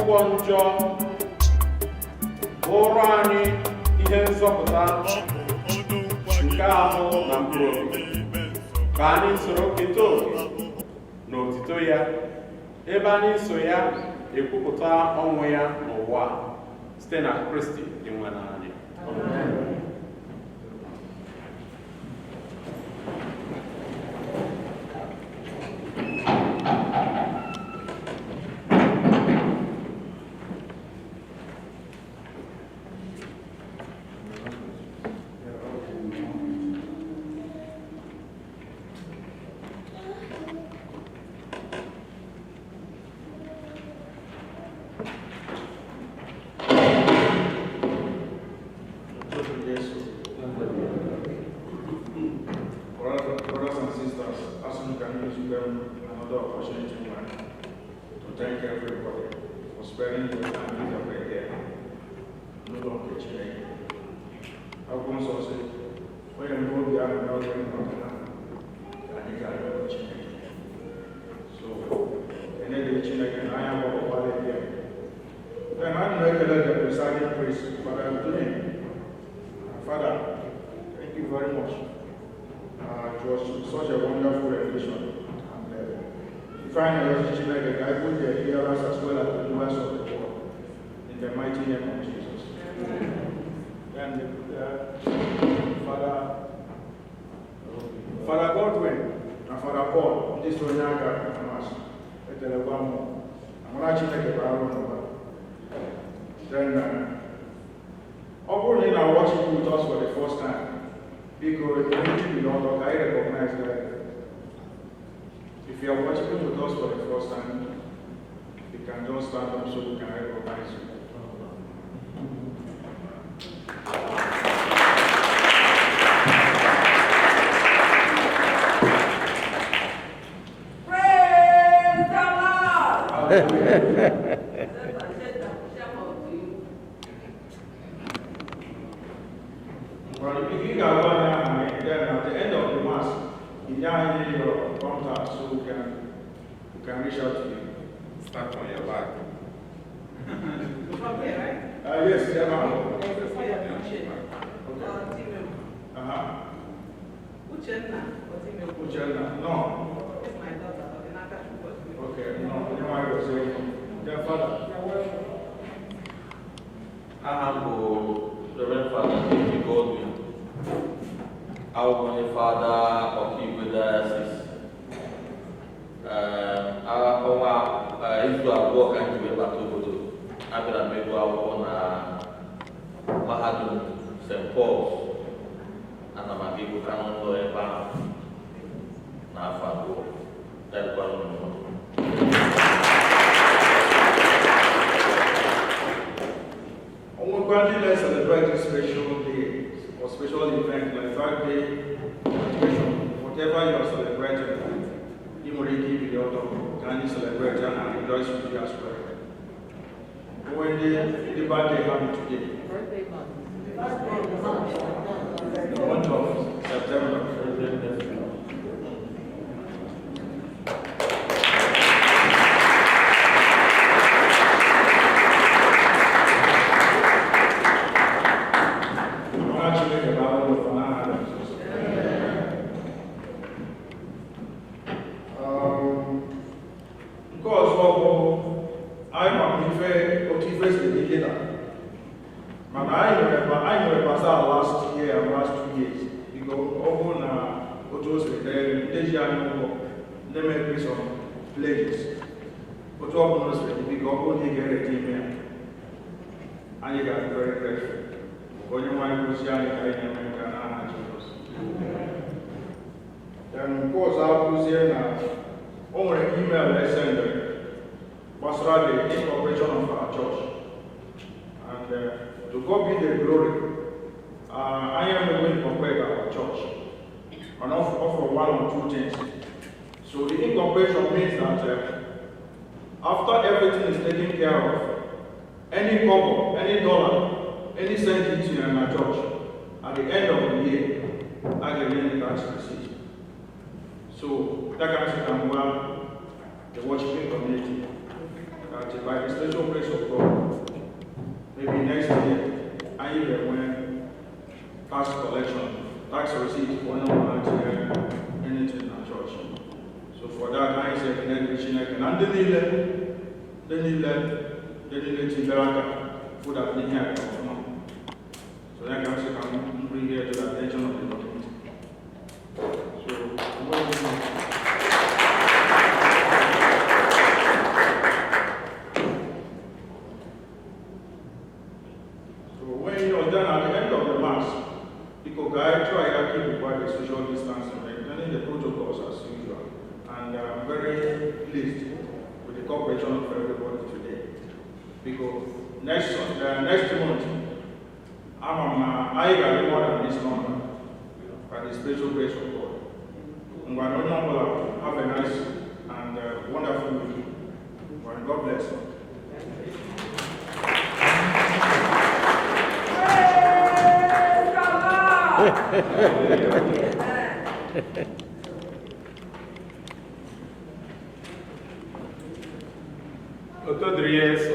Ụgwọ njọ, bụrụ anyị ihe nzọpụta nke ahụ na mkpụrụ obi, ka anyị soro keta oke n'otito ya, ebe anyị so ya ekwupụta ọnwụ ya n'ụwa, site na Kristi Dinwenụ anyị. Brothers and sisters, as we can use them another opportunity to thank everybody for sparing your time with your prayer. N'ụlọ nke Chineke. Akwụkwọ Nsọ sị, onye mbụ obi ahụ n'oge nnọkọ ha ka anyị ga-arịọ Chineke. So, ekene dịrị Chineke na anya gbakọkwala ebe. Then ana m ekele the presiding priest, Father Anthony. Father, thank you very much. It was such a wonderful rendition. And finally, Chineke, I put the hearers as well as the doers of the word in the mighty name of Jesus. Then Father Godwin and Father Paul, ndị so onye aka na Mass, ekelekwa m amara Chineke bara unu ụba. Then, ọ bụrụ na ị na-watch with us for the first time, biko, ị bi ọtọ ka anyị recognize that. If you are worshiping with us for the first time, you can just stand up so we can recognize you. Praise the Lord! Hallelujah. Well, if you got one hand, then at the end of the Mass, you need your contact so we can reach out to you. Start from your back. From here, right? Yes, yeah, ma'am. There's a fire Uche. Okay. Uchenna Otimegwu. Uchenna, no. It's my daughter, Odinaka Chukwu. Okay, no, you know I was saying. Yeah, Father. Aha m bụ Reverend Father J.J. Godwin. Abụ m onye Fada Ọkaigwe Diocese. Ọnwa izu 2 ka m ji wee bata obodo. Abịara m ịgụ akwụkwọ na mahadum St. Paul's. Ana m aga ịgụ canon law ebe ahụ n'afọ 2. Daalụkwanụ unu. Onwekwa ndị na-celebrate special day or special event like birthday, graduation, whatever you are celebrating, ị nwere ike ibili ọtọ ka anyị celebrate and rejoice with you as well. When the birthday happen today, the month of September. Amara Chineke bara unu ụba n'aha Jizọs. Nke ọzọ bụ anyị maka ife otu ife si dị kịta, mana anyị nwere bazaar last year and last 2 years. Biko, ọ bụrụ na otu o siri dee ndị ji anyị ụgwọ, ndị mere some pledges, otu ọ bụla o siri dị, biko, ọ bụrụ na ị ga-erete ime ya, anyị ga-adị very grateful. Ka onye nwe anyị gosi anyị ka anyị na-eme nke a n'aha Jizọs. Then nke ọzọ abụrụzie na o nwere email esendere gbasara the incorporation of our church, and to God be the glory, anyị emego incorporate our church and off for one or two things. So the incorporation means that after everything is taken care of, any kobo, any dollar, any cent into in our church, at the end of the year, I get any tax receipt. So that can go the worshiping community. that by the special grace of God, maybe next year, anyị ga-enwe tax collection, tax receipt for onye ọbụla tinyere anything na church. So for that, anyị si ekene dịrị Chineke na ndị niile ndị niile ndị niile tinyere aka fụ that ihe a gara ọfụma. So ya ka m sị ka m bring here to the attention of the community. So, what do you think? So when you're done at the end of the mass, because I try to keep quite the social distancing, maintaining the protocols as usual. And I'm very pleased with the cooperation of everybody today. Because next month, I got more than this number by the special grace of God. Have a nice and wonderful week. God bless. Otito dịrị Jesu.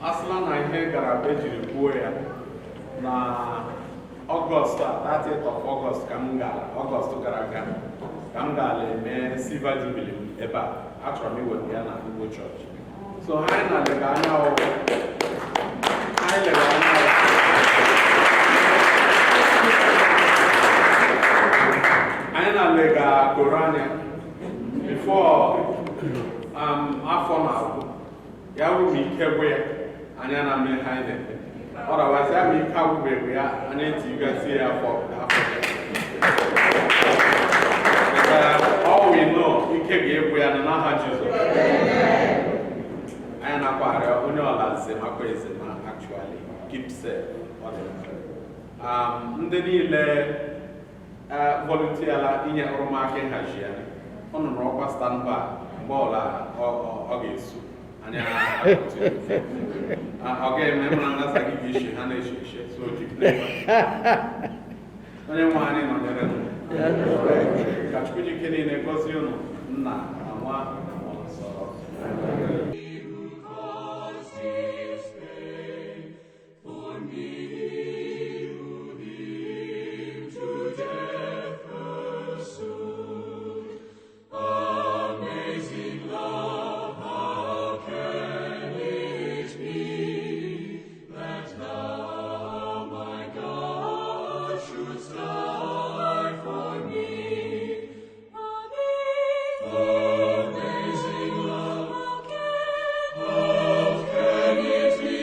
Asịla na ihe gara ejiri kwuo ya na Ọgọst a, 30th of August ka m gara, Ọgọst gara aga ka m gara eme Silver Jubilee m ebe a. Achọrọ m iweta ya na Igbo Church. So anyị na-lega anya ọ anyị lere anya ọ anyị na-lega koro anya before afọ na-agwụ ya wụ ma ike gwụ ya, anyị na mme ha anyị na-eme. Otherwise, ya ma ike agwụbeghị ya, anyị etigasị ya afọ afọ ya. But all we know, ike ga-egwu ya n'aha Jizọs. Anyị na-akwa onye ọla nze makwa eze ma actually keep safe. Ọ dị mfe. Ndị niile volunteerla inye ọrụmaka ịhazi ya, ọ nọ n'ọkwa standby mgbe ọla ọ ga-esu anyị ọ ga-eme mara ngasa gị ga-eshi ha na-eshi eshi so jikere. Onye nwe anyị nọnyere unu. Ka Chukwu ji ike niile gọzie unu, nna na nwa na mmụọ nsọ. Caused his pain for me who him to death pursued. Amazing love, how can it be that thou, my God, shouldst die for me? Amazing love, how can it be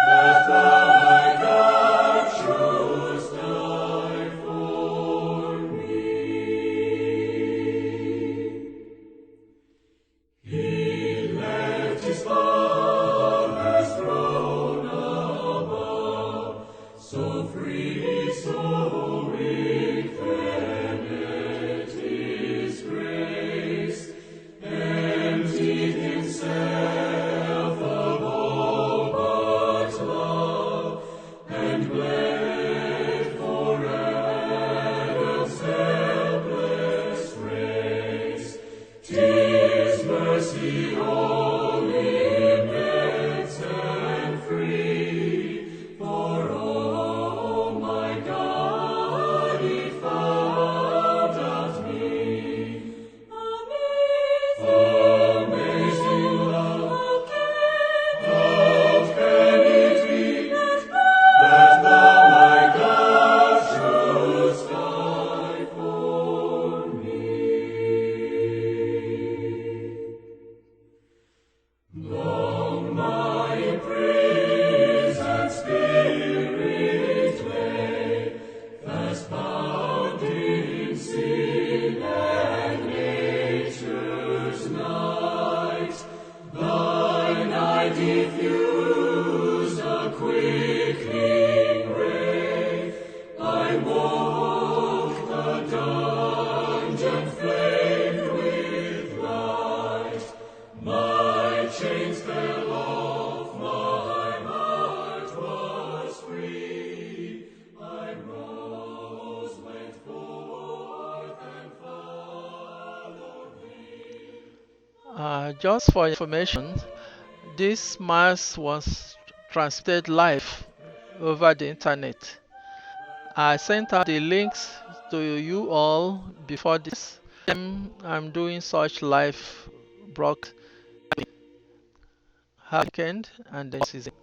that thou, my God, shouldst die for me? He left his Father's throne above, so free, so infinite his grace, emptied himself of all but love, and bled for Adam's helpless race. 'Tis mercy all immense and free, for oh my God, it found out me. Amazing love, how can it be that thou, my God, shouldst die for me? Long my imprisoned spirit lay, fast bound in sin and nature's night. Thine eye diffused a quickening ray. I woke, the dungeon flamed with light. My chains fell off, my heart was free. I rose, went forth, and followed thee. Just for information, this Mass was transmitted live over the internet. I sent out the links to you all before this. I'm doing such live broadcast. Have a weekend and then season.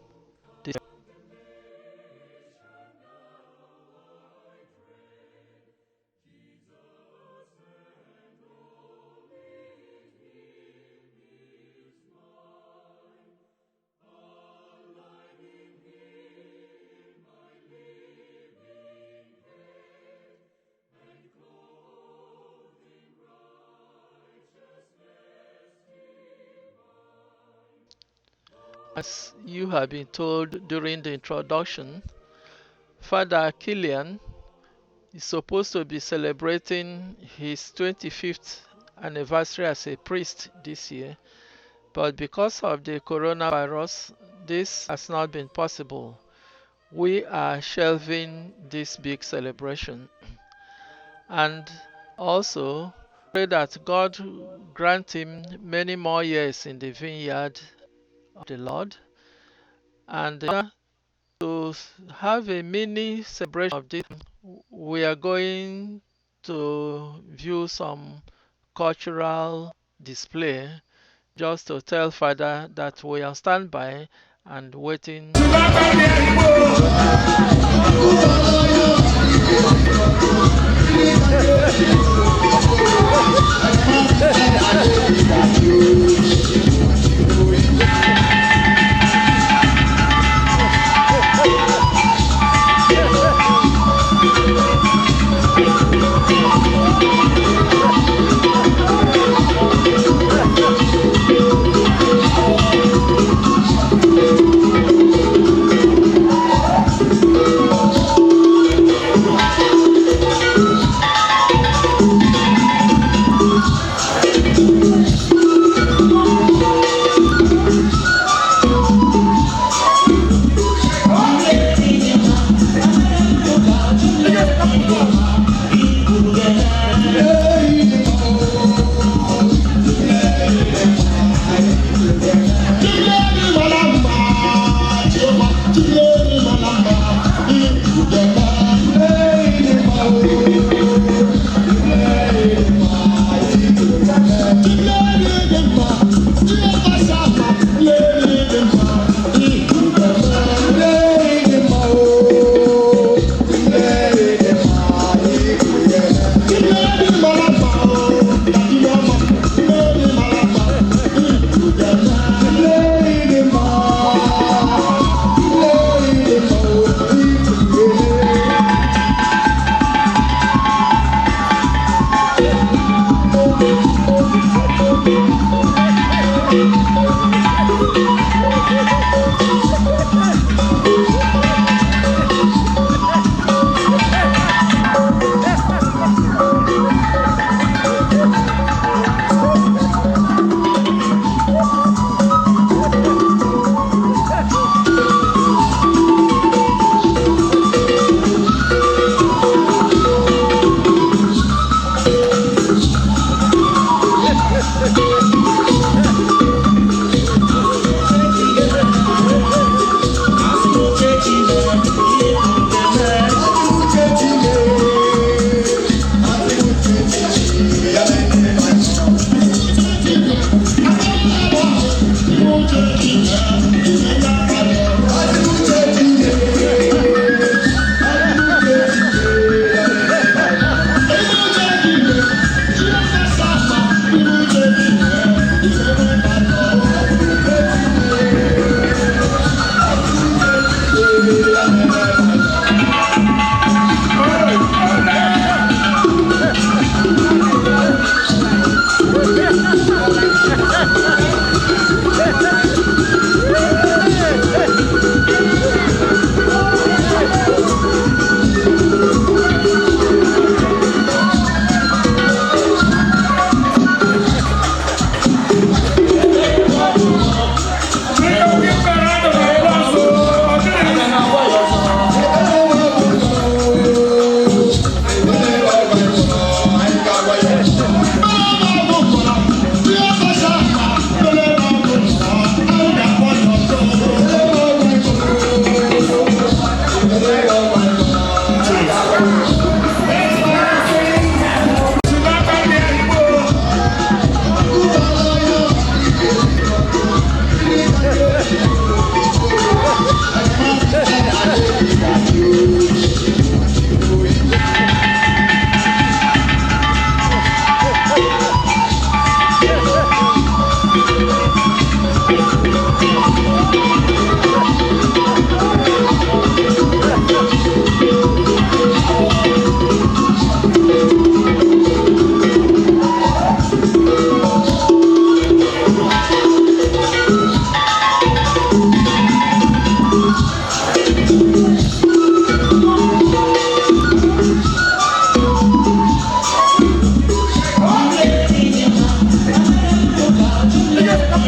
As you have been told during the introduction, Father Kilian is supposed to be celebrating his 25th anniversary as a priest this year, but because of the coronavirus, this has not been possible. We are shelving this big celebration. And also, pray that God grant him many more years in the vineyard of the Lord, and to have a mini celebration of this, we are going to view some cultural display just to tell Father that we are standby and waiting.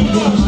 Church.